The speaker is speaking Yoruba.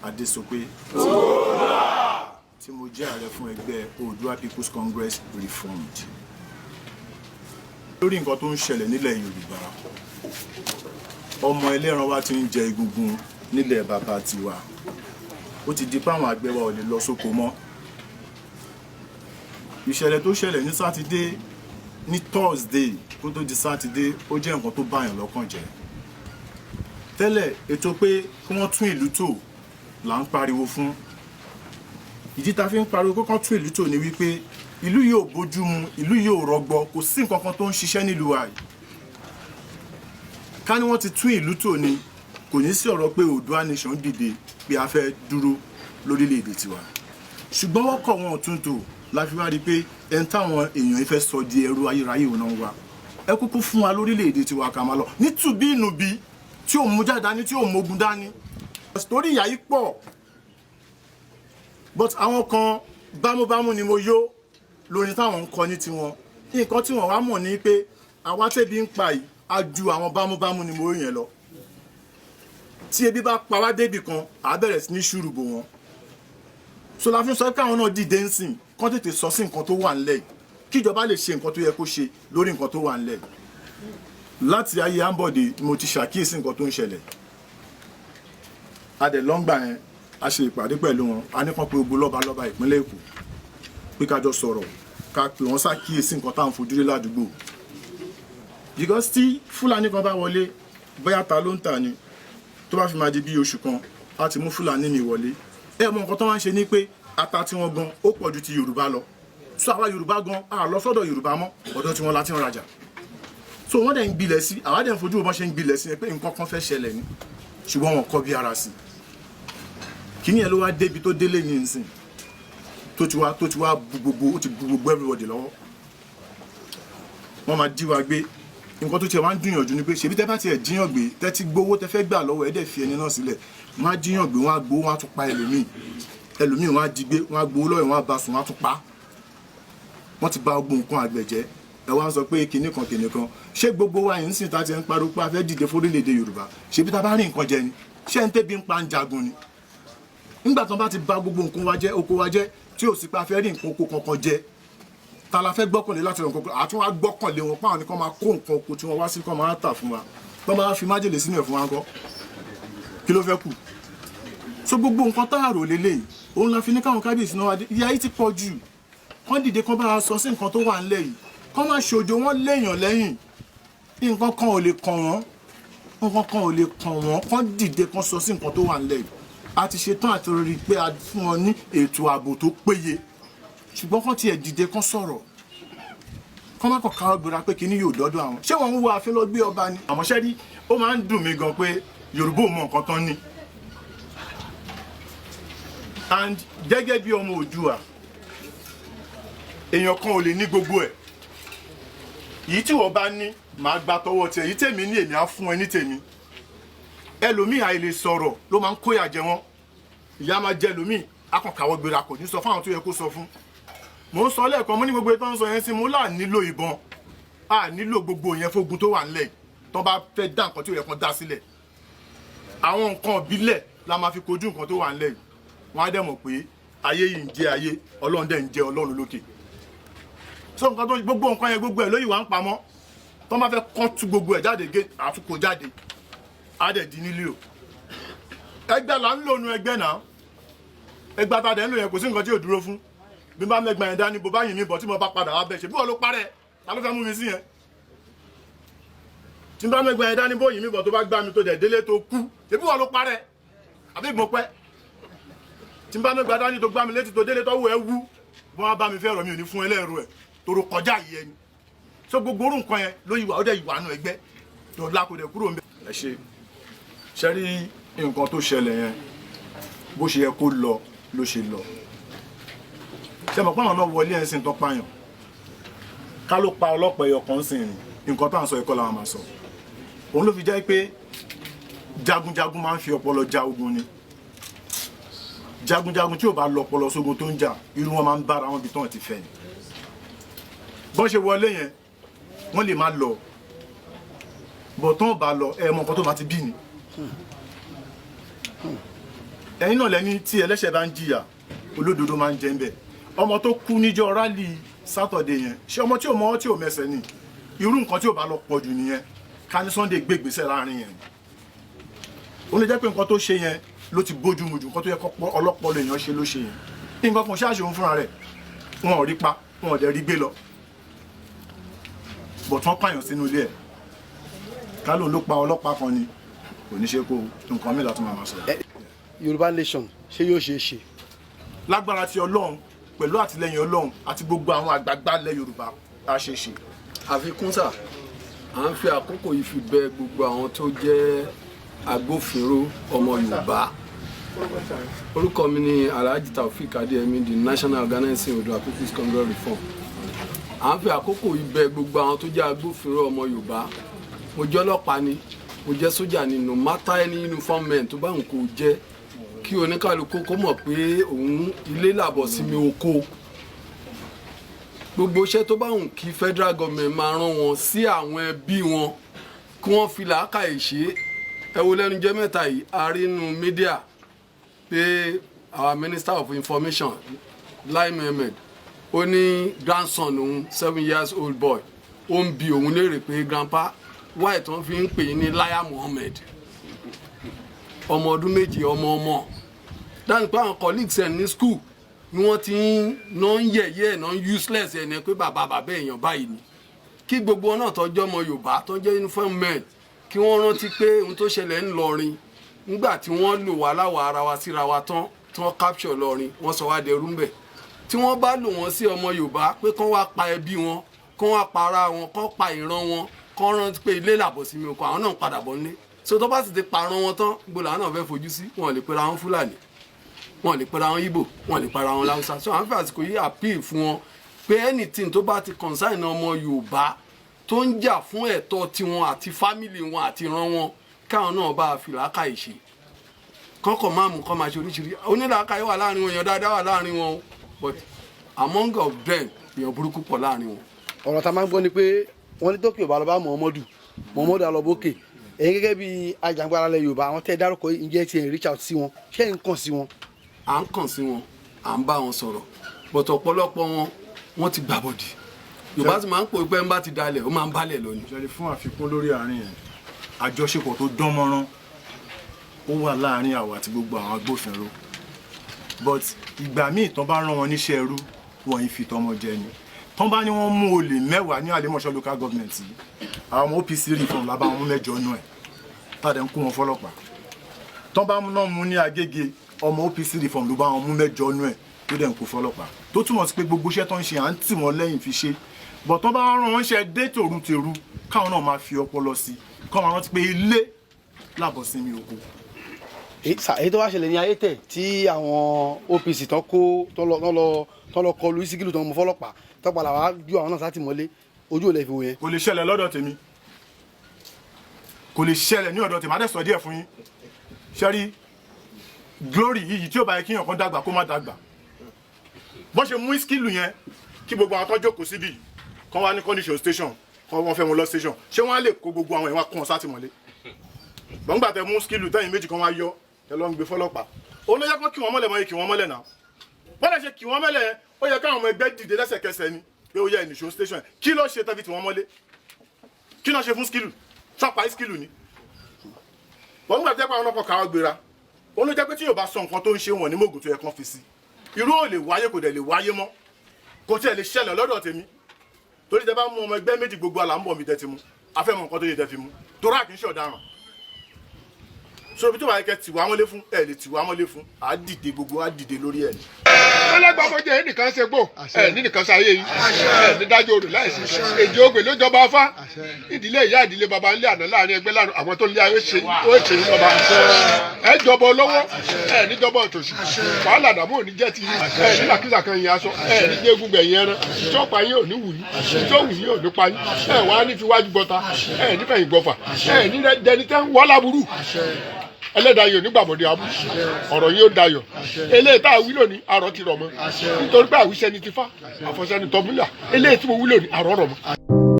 Adésopé, tí mo jẹ́ ààrẹ fún ẹgbẹ́ Oòduà People's Congress Reformed. Lórí nǹkan tó ń ṣẹlẹ̀ nílẹ̀ Yorùbá, ọmọ ẹlẹ́ran wa ti ń jẹ egungun nílẹ̀ bàbá tiwa. Ó ti di páwọn àgbẹ̀ wa ò lè lọ sóko mọ́. Ìṣẹ̀lẹ̀ tó ṣẹlẹ̀ ní Sátidé, ní Thursday kó tó di Sátidé, ó jẹ́ nǹkan tó báyàn lọ́kàn jẹ́. Tẹ́lẹ̀, ètò pé kí wọ́n tún ìlú tò là ń pariwo fún. Ìdí tá fi ń pariwo pé kán tún ìlú tò ní wípé ìlú yìí ò bójú mu, ìlú yìí ò rọgbọ, kò sí nǹkan kan tó ń ṣiṣẹ́ nílùú wa yìí. Ká ní wọ́n ti tún ìlú tò ní, kò ní sí ọ̀rọ̀ pé Oòduà Nation dìde pé a fẹ́ dúró lórílẹ̀‐èdè tiwa. Ṣùgbọ́n wọ́n kọ̀, wọn ò tún tò, la fi wá rí i pé ẹni táwọn èèyàn yìí fẹ́ sọ di ẹrú ayérayé òun náà wá. Ẹ kúkú fún wa lórílẹ̀‐èdè tiwa, ká máa lọ ní tùbí ìnùbí, tí ò mú jáde dání, tí ò mógun dání, torí ìyà yìí pọ̀. But àwọn kan, bámúbámú ni mo yó lórí táwọn ń kọ ní tiwọn. Nǹkan tí wọ́n wá mọ̀ ní pé àwa tẹ́bi ń pa yìí, á ju àwọn bámúbámú ni mo yó yẹn lọ. Tí ebi bá pa wá débì kan, à bẹ̀rẹ̀ sí ní ṣùrùbò wọn. So la fi sọ pé àwọn náà dìde ń sìn, kán tètè sọ sí nǹkan tó wà ńlẹ̀ yìí, kíjọba lè ṣe nǹkan tó yẹ kó ṣe lórí nǹkan tó wà ńlẹ̀ yìí. Láti ayé Ambode mo ti ṣàkíyèsí nǹkan tó ń ṣẹlẹ̀. Adẹ̀ lọ́ngbà yẹn, a ṣe ìpàdé pẹ̀lú wọn. A ní kán pé gbogbo lọ́balọ́ba ìpínlẹ̀ Èkó pé ká jọ sọ̀rọ̀, ká pè wọ́n ṣàkíyèsí nǹkan táwọn fojú rí ládùúgbò, because tí Fúlàní kan bá wọlé, bóyá ta ló ń tà ni, tó bá fi máa di bí oṣù kan, á ti mú Fúlàní mi wọlé. Ẹ mọ nǹkan tó máa ń ṣe ni pé ata tí wọ́n gan ó pọ̀ ju ti Yorùbá lọ. So àwa Yorùbá gan a lọ sọ́dọ̀ Yorùbá mọ́, ọ̀dọ̀ tí wọ́n la ti ń rajà. So wọ́n dẹ̀ ń gbilẹ̀ sí, àwa dẹ̀ ń fojú bọ́n ṣe ń gbilẹ̀ sí pé nǹkan kan fẹ́ ṣẹlẹ̀ ni, ṣùgbọ́n wọn kọ́ bí ara sí. Kíní ẹ̀ ló wá débi tó délé ní nsìn, tó ti wá bu gbogbo, ó ti bu gbogbo everybody lọ́wọ́. Wọ́n máa jí wa gbé. Nǹkan tó tiẹ̀ wá ń dùnyànjú ni pé ṣèbí tẹ́ bá tiẹ̀ jíyàn gbé, tẹ́ ti gbowó tẹ́ fẹ́ gbà lọ́wọ́ ẹ̀, dẹ̀ fi ẹni náà sílẹ̀. Wọ́n á jíyàn gbé, wọ́n á gbowó, wọ́n á tún pa ẹlòmíì. Ẹlòmíì, wọ́n á jí gbé, wọ́n á gbowó lọ́wọ́ ẹ̀, wọ́n á bá sùn, wọ́n á tún pa. Wọ́n ti bà gbogbo nǹkan àgbẹ̀ jẹ́. Ẹ wá ń sọ pé kinní kan, kinní kan. Ṣé gbogbo wa yìí ń sìn tá ti ń pariwo pé a fẹ́ dìde fórílẹ̀-èdè Yorùbá, ṣebí tá a bá rí nǹkan jẹ ni? Ṣé ń tẹ́bi ń pa ń jagun ni? Nígbà tí wọ́n bá ti bà gbogbo nǹkan wa jẹ́, oko wa jẹ́, tí ò sí pé a fẹ́ rí nǹkan oko kankan jẹ, ta la fẹ́ gbọ́kànlé láti ràn nǹkan? Àtún wá gbọ́kànlé wọn páwọn nìkan máa kó nǹkan oko tí wọ́n wá sí, kán máa tà fún wa, wọ́n máa fi májèlé sínú ẹ̀ fún wa ńkọ́? Kí ló fẹ́ kù? So gbogbo nǹkan tá a rò lélẹ̀, òun la fi ní káwọn kábíyèsí náà wá dé. Ìyà yìí ti pọ̀ jù. Kán dìde, kán bá a sọ sí nǹkan tó wà ńlẹ̀ yìí, kán má ṣojo. Wọ́n léèyàn lẹ́yìn, nǹkan kan ò lè kàn wọ́n, nǹkan kan ò lè kàn wọ́n. Kán dìde, kán sọ sí nǹkan tó wà ńlẹ̀ yìí. A ti ṣetán àti rí i pé a fún wọn ní ètò ààbò tó péye, ṣùgbọ́n kán tiẹ̀ dìde, kán sọ̀rọ̀, kán má kàn káwọ́ gbéra pé kíní yóò dọ́dọ̀ àwọn. Ṣé wọ́n ń wo àfin lọ gbé ọba ni? Àmọ́ ṣẹ́ rí, ó máa ń dùn mí gan pé Yorùbá ò mọ nǹkan tán ní. And gẹ́gẹ́ bí ọmọ Oòduà, èèyàn kan ò lè ní gbogbo ẹ̀. Èyí tí wọ́n bá ní, màá gba tọwọ́ tiẹ̀. Èyí tèmi ní, èmi á fún ẹ ní tèmi. Ẹlòmíì, àìlè sọ̀rọ̀ ló máa ń kóyà jẹ wọ́n. Ìyá máa jẹ ẹlòmíì, akọ̀kàwọ́ gbéra, kò ní sọ fáwọn tó yẹ kó sọ fún. Mò ń sọ lẹ́ẹ̀kan, mo ní gbogbo ètò ń sọ yẹn sí, mo là nílò ìbọn, a nílò gbogbo yẹn fógun tó wà ńlẹ̀ yìí. Tó bá fẹ́ dá nǹkan tí ó yẹ kán dá sílẹ̀, àwọn nǹkan ìbílẹ̀ la máa fi kojú nǹkan tó wà ńlẹ̀ yìí. Wọ́n á dẹ̀ mọ̀ pé ayé yìí ń jẹ́ ayé, Ọlọ́run dẹ̀ ń jẹ́ Ọlọ́run lókè. So nǹkan tó gbogbo nǹkan yẹn, gbogbo ẹ̀ lóyìn wá ń pamọ́. Tó bá fẹ́ kán tú gbogbo ẹ̀ jáde gé, àtúkò jáde, á dẹ̀ di nílé o. Ẹgbẹ́ là ń lò nu ẹgbẹ́ náà. Ẹgbẹ́ tá a dẹ̀ ń lò yẹn, kò sí nǹkan tí yóò dúró fún. Bí n bá mẹ́gbàá yẹn dání, bó bá yìn mí bọ̀, tí mo bá padà wá bẹ̀, ṣe bí wọ́n ló parẹ́? Ta ló fẹ́ mú mi sí yẹn? Tí n bá mẹ́gbàá yẹn dání, bó yìn mí bọ̀, tó bá gbá mi, tó dẹ̀ délé, tó kú, ṣe bí wọ́n ló parẹ́? Àbí mo pẹ́? Tí n bá mẹ́gbàá dání, tó gbá mi létí, tó délé, tó wù ẹ́ wú, bí wọ́n bá mi fẹ́ rọ̀, mi ò ní fún ẹlẹ́rù ẹ̀ toro kọjá yìí ẹni. So gbogbo orú nǹkan yẹn ló yìí wà, ó dẹ̀ yìí wà nù ẹgbẹ́ dọ̀la, kò dẹ̀ kúrò ń bẹ̀. Ẹ ṣe rí nǹkan tó ṣẹlẹ̀ yẹn, bó ṣe yẹ kó lọ ló ṣe lọ. Ṣe mọ̀ pé àwọn náà wọlé ẹ̀ ń sìn tó pààyàn, ká ló pa ọlọ́pàá ẹyọ kan sìn ní, nǹkan tá à ń sọ ẹ̀kọ́ làwọn máa sọ. Òun ló fi jẹ́ pé jagunjagun máa ń fi ọpọlọ ja ogun ni. Jagunjagun tí ò bá lọ ọpọlọ sógun tó ń jà, irú wọn máa ń bára wọn bí tán ti fẹ́ ni. Bọ́n ṣe wọlé yẹn, wọ́n lè má lọ bọ̀. Tán bá lọ, ẹ mọ nǹkan tó máa ti bí ni. Ẹ̀yin náà lẹ́ni tí ẹlẹ́ṣẹ̀ bá ń jìyà, olódodo máa ń jẹ ń bẹ̀. Ọmọ tó kú níjọ́ rally Saturday yẹn, ṣé ọmọ tí ò mọ tí ò mẹsẹ̀ ni? Irú nǹkan tí ò bá lọ pọ̀ jù nìyẹn. Ká ní Sunday gbé ìgbésẹ̀ láàrin yẹn, ó lè jẹ́ pé nǹkan tó ṣe yẹn ló ti bójú mu jù. Nǹkan tó yẹ kó ọlọ́pọlọ èèyàn ṣe ló ṣe yẹn. Nǹkan kan ṣáàṣì òun fúnra rẹ̀, wọn ò rí pa, wọn ò dẹ̀ rí gbé lọ, bọ̀ tí wọ́n pààyàn sínú ilé ẹ̀. Ká lóun ló pa ọlọ́pàá kan ni, kò ní ṣe kó nǹkan mi láti máa sọ. Yorùbá Nation, ṣé yóò ṣeé ṣe? Lágbára ti Ọlọ́run, pẹ̀lú àtìlẹyìn Ọlọ́run àti gbogbo àwọn àgbààgbà ilẹ̀ Yorùbá, á ṣe é ṣe. Àfikún sà, à ń fi àkókò yìí fi bẹ gbogbo àwọn tó jẹ́ agbófinró ọmọ Yorùbá. Orúkọ mi ni Alhaji Taofik Adeyemi, the national organizing Oòduà People's Congress Reform. À ń fi àkókò yìí bẹ gbogbo àwọn tó jẹ́ agbófinró ọmọ Yorùbá, mo jẹ́ ọlọ́pàá ni, mo jẹ́ sójà ni, no matter any uniform men tó bá ń kó jẹ́, kí oníkálukú kó mọ̀ pé òun ilé làbọ̀ sí mi oko. Gbogbo iṣẹ́ tó bá wùn kí federal government máa rán wọn sí àwọn ẹbí wọn, kí wọ́n fi làákàyè ṣe é. Ẹ wo lẹ́nu jẹ́ mẹ́ta yìí, a rí inú media pé our minister of information, Lai Mohammed, ó ní grandson òun, 7 years old boy, ó ń bi òun léèrè pé, "Grandpa, why tí wọ́n fi ń pè é ní Lai Mohammed?" Ọmọ ọdún 7, ọmọ ọmọ dáhùn pé àwọn colleagues ẹ̀ ní school ni wọ́n ti ń ná ń yẹ̀yẹ́ ẹ̀, ná ń useless ẹ̀ ní pé bàbá bàbá èèyàn báyìí ni. Kí gbogbo wọn náà tọ́jú ọmọ Yorùbá tó jẹ́ uniform men, kí wọ́n rántí pé ohun tó ṣẹlẹ̀ ń lọrin nígbà tí wọ́n lò wá láwọ̀ ara wa síra wa tán, tí wọ́n capture lọrin, wọ́n sọ wá dẹrú ńbẹ̀. Tí wọ́n bá lò wọ́n sí ọmọ Yorùbá pé kán wá pa ẹbí wọn, kán wá pa ara wọn, kán pa ìran wọn, kán rántí pé ilé làbọ̀ sí mi oko, àwọn náà ń padà bọ̀ nílé. So tó bá sì ti parun wọn tán, gbogbo làwọn náà fẹ́ fojú sí. Wọn ò lè pera wọn Fúlàní, wọn ò lè pera wọn Ìgbò, wọn ò lè pera wọn Láwùsá. So à ń fi àsìkò yìí appeal fún wọn pé anything tó bá ti concern ọmọ Yorùbá tó ń jà fún ẹ̀tọ́ tiwọn àti family wọn àti ìran wọn, káwọn náà bá a fi làákàyè ṣe, kọ́kọ́ máa mú kọ́ máa ṣe oríṣiríṣi. Onílàákàyè wà láàrin wọn, èèyàn dáadáa wà láàrin wọn o, but among of them, èèyàn burúkú pọ̀ láàrin wọn. Ọ̀rọ̀ tá a máa ń gbọ́ ni pé wọ́n ní tókè ò bá lọ bá Muhammadu, Muhammadu alọ́bókè. Ẹ̀yin gẹ́gẹ́ bí ajàngbara ilẹ̀ Yorùbá, àwọn tẹ́ ẹ dárúkọ yìí, ǹjẹ́ ti ẹ̀ reach out sí wọn? Ṣé ẹ̀ ń kàn sí wọn? À ń kàn sí wọn, à ń bá wọn sọ̀rọ̀, but ọ̀pọ̀lọpọ̀ wọn, wọ́n ti gbàbọ̀dì. Yorùbá sì máa ń pò pé ń bá ti dalẹ̀, ó máa ń balẹ̀ lọ ni. Ṣẹlẹ̀ fún àfikún lórí àárín yẹn, àjọṣepọ̀ tó dán mọ́rán ó wà láàárín àwa àti gbogbo àwọn agbófinró, but ìgbà míì tán bá rán wọn níṣẹ́ ẹrú, wọn yìí fi tọmọ jẹ ni. Tán bá ní wọ́n mú olè 10 ní Àlẹ́mọ̀ṣọ́ local government yìí, àwọn ọmọ OPC reform la bá wọn mú 8 nú ẹ̀, tàdé ń kó wọn fọlọ́pàá. Tán bá náà mú ní Agége, ọmọ OPC reform ló bá wọn mú 8 nú ẹ̀ tó dẹ̀ ń kó fọlọ́pàá, tó túmọ̀ sí pé gbogbo iṣẹ́ tó ń ṣe, à ń tì wọ́n lẹ́yìn fi ṣe. But tán bá rán wọn ṣe dé tòru tèrú, káwọn náà máa fi ọpọlọ sí i, kọ́ máa rántí pé ilé làbọ̀ sí mi oko. Èyí tó wá ṣẹlẹ̀ ní Ayétẹ̀, tí àwọn OPC tán kó tán lọ kọlu Ìsíkìlù, tán mú fọlọ́pàá, tán padà wá ju àwọn náà sátìmọ́lé, ojú ò lè fi wò yẹn? Kò lè ṣẹlẹ̀ lọ́dọ̀ tèmi, kò lè ṣẹlẹ̀ ní ọ̀dọ̀ tèmi. Adẹ́sọ̀ díẹ̀ fún yín. Ṣẹ́rí glory yìí, tí ó bá yẹ kíyàn kan dàgbà, kó má dàgbà. Bọ́n ṣe mú Ìsíkìlù yẹn, kí gbogbo àwọn tó jókòó síbí kán wá ní condition station, kán wọ́n fẹ́ wọn lọ station, ṣé wọ́n á lè kó gbogbo àwọn ìwọ̀n kún wọn sátìmọ́lé? Gbọ̀ngbà tẹ mú Ìsíkìlù, tẹ́yìn méjì kan wá yọ, tẹ lọ́ ń gbé fọlọ́pàá, òun ló yẹ kán kí wọ́n mọ́lẹ̀ mọ́ yìí, kí wọ́n mọ́lẹ̀ náà. Bọ́lá ṣe kí wọ́n mọ́lẹ̀ yẹn, ó yẹ káwọn ọmọ ẹgbẹ́ dìde lẹ́sẹ̀kẹsẹ̀ ni pé ó yẹ ìnìṣó station. Kí ló ṣe tẹ́fi tí wọ́n mọ́lé? Kí ló ṣe fún Skilu? Ṣọ́pàá Skilu ni wọ́n gbà jẹ́ pé àwọn ọkọ̀ káwọ́ gbéra. Òun ló jẹ́ pé tí yóò bá sọ nǹkan tó ń ṣe wọ̀n ní mògùn tó yẹ kán fi sí, irú ò lè wáyé, kò dẹ̀ lè wáyé mọ́, kò tiẹ̀ lè ṣẹlẹ̀ lọ́dọ̀ tèmi, torí tẹ bá mú ọmọ ẹgbẹ́ méjì, gbogbo àlà ń bọ̀ mi tẹ ti mú, afẹ́ mọ nǹkan tó yẹ tẹ fi mú, torí àkì í ṣọ̀daràn. So ibi tó bá yẹ kẹ tìwá mọ́lé fún, ẹ lè tìwá mọ́lé fún, à á dìde, gbogbo á dìde lórí ẹ̀ ni. Ọlọ́gbàmọjẹ ẹnìkan ṣe gbò ẹ ní nìkan ṣayé yìí, ẹ ní dájọ́ odò láìsí èjì ògbè ló jọba afá, ìdílé ìyá, ìdílé baba, ńlẹ àná, láàrin ẹgbẹ́, láàrin àwọn tó ń lé ayé ṣe ó ṣe ń lọba. Ẹ jọba olówó, ẹ níjọba òtòṣì. Wàhálà dààmú òní jẹ́ ti yín. Ẹ ní làkìsà kan yín aṣọ, ẹ ní jẹ́gun gbẹ̀yìn ẹran tí ó pa yín ò ní wù yín, tí ó wù yín ò ní pa yín. Ẹ wàá ní fi wájú gbọta, ẹ ní fẹ̀yìn gbọfà, ẹ ní dẹni tẹ́ ń wọ́ láburú. Ẹlẹ́dàá yìí ò ní gbàbọ̀dé abú, ọ̀rọ̀ yìí ó dayọ̀. Eléyìí tá a wí lónìí, àrọ̀ ti rọ̀ mọ́, nítorí pé àwíṣẹ́ni ti fá àfọ̀ṣẹ́ni tọ́múlà. Eléyìí tí mo wí lónìí, àrọ̀ rọ̀ mọ́.